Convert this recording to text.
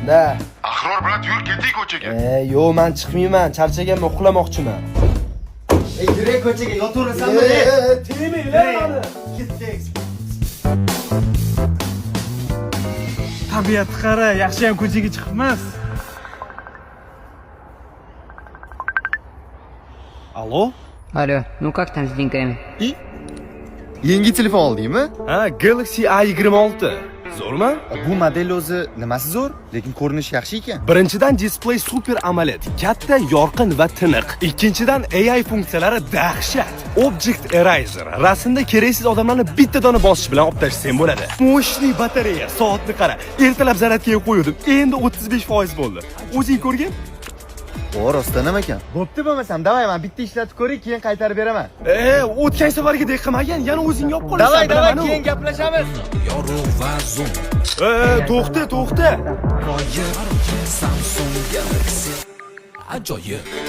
Da. Ahror, брат, yur, ketdik ko'chaga. E, yo'q, man chiqmayman, charchaganman, uxlamoqchiman. Ey, yuring ko'chaga, yotaverasanmi? E, tegmanglar mani. Ketdik. Tabiatni qara, yaxshiyam ko'chaga chiqibmiz. Allo? Алло, ну как там с деньгами? Yangi telefon oldingmi? Ha, Galaxy A26. Zo'rmi? Bu model o'zi nimasi zo'r, lekin ko'rinishi yaxshi ekan. Birinchidan, displey Super AMOLED, katta, yorqin va tiniq. Ikkinchidan, AI funksiyalari dahshat. Object Eraser, rasmda keraksiz odamlarni bitta dona bosish bilan olib tashlasang bo'ladi. Мощный batareya, soatni qara. Ertalab zaryadkaga qo'ydim, endi 35% bo'ldi. O'zing ko'rgin. O, rostdan ham ekan. Bo'pti bo'lmasam, давай man bitta ishlatib ko'ray, keyin qaytarib beraman. E, o'tgan safargidek qilmagin, yana o'zing olib qolasan. Давай, давай, bilaman-u. Keyin gaplashamiz. Yorug' va zoom. E, to'xta, to'xta. Samsung Galaxy ajoyib.